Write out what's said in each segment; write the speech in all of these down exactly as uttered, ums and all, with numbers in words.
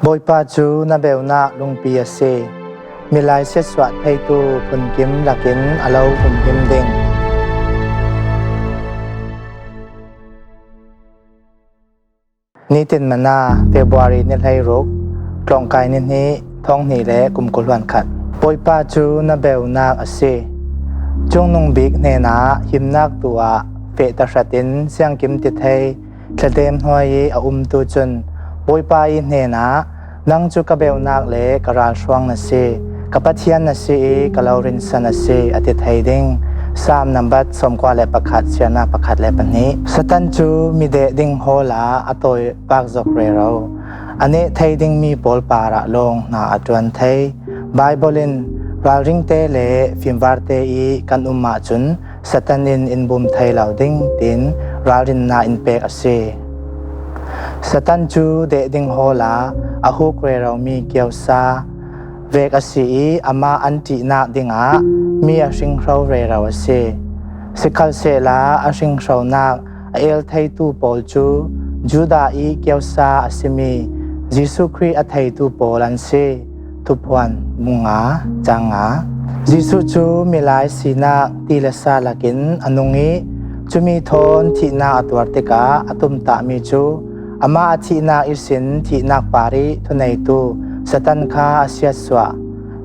Bawipa cu na beunak lungpi a si. Milai siatsuah theitu phunkim lakin a lo humhim ding. Nitin Manna, February ni hleiruk, tlawngkai ni hnih, thawng hnih le kum kul hluan khat. Bawipa cu na beunak a si. Cungnung bik hnenah himnak tu ah feh tahratin siangkim ti thei thladem hnuai i a umtu cun Bawipa i hnenah, "Nang cu ka beunak le ka ralhruang na si, ka Pathian na si i ka lo rinsan a si," a ti thei ding. Salm nambat sawmkua le pakhat, siarnak pakhat le pahnih. Satan cu mideh ding hawl ah a tawi pak zok rero. A neh thei dingmi pawl parah lawng hna a ṭuan thei. Baibal in ralringte le fimvarte i kan um ahcun Satan in in bum thei lo ding, tiin ralrinnak in pek a si. Satan cu deh ding hawl ah a huk reromi kiosa vek a si i, amah an ṭihnak dingah mi a hringhro rero a si. Sikhalsehla a hringhronak a el theitu pawl cu Judah i kiosa a simi Jesuh Khrih a theitu pawl an si. Thuphuan bung nga, cang nga. Jesuh cu milai sinak ti le sa lakin a nung i, cumi thawn thihnak a tuar tikah a tumtahmi cu amah a thihnak ihsin thihnak par i thuneitu Satan kha a siatsuah.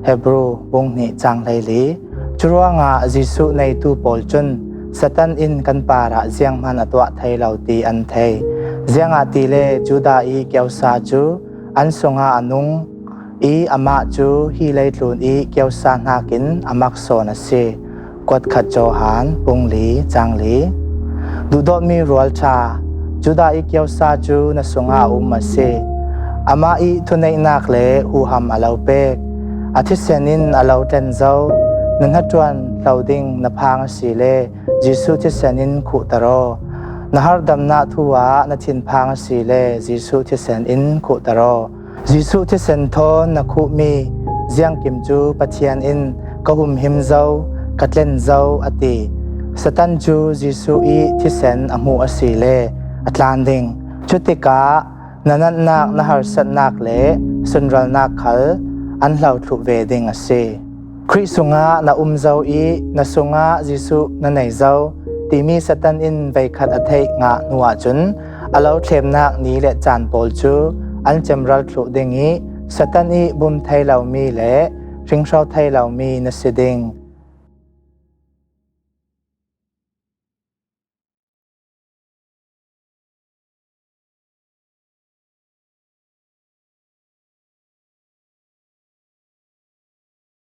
Hebru bung hnih, cang hleili. Curuangah Jesuh neitu pawl cun Satan in kan parah zianghman a tuah thei lo ti an thei. Ziangahtile Judah i kiosa cu an sungah a nung i, amah cu hi leitlun i kiosa hnakin a mak sawn a si. Kuat khat Johan, bung li, cang li. Duhdawtmi rualṭha, Judah i kiosa cu na sungah a um a si. Amah i thuneihnak le huham a lo pek. A thisen in a lo tlen zo. Na hnaṭuan hlo ding na phang a si le Jesuh thisen in khuhter aw. Na harhdamnak thu ah na thinphang a si le Jesuh thisen in khuhter aw. Jesuh thisen thawn na khuhmi ziangkim cu Pathian in ka humhim zo, ka tlen zo, a ti. Satan cu Jesuh i thisen a hmuh a si le a tlan ding. Cutikah na natnak, na harsatnak le sunralnak khal an hlo thluh ve ding a si. Khrih sungah na um zo i na sungah Jesuh na nei zo timi Satan in veikhat a theih ngah hnu ahcun a lo thlemnak ni le caan pawl cu an cemral thluh ding i Satan i bum thei lomi le hringhro thei lomi na si ding.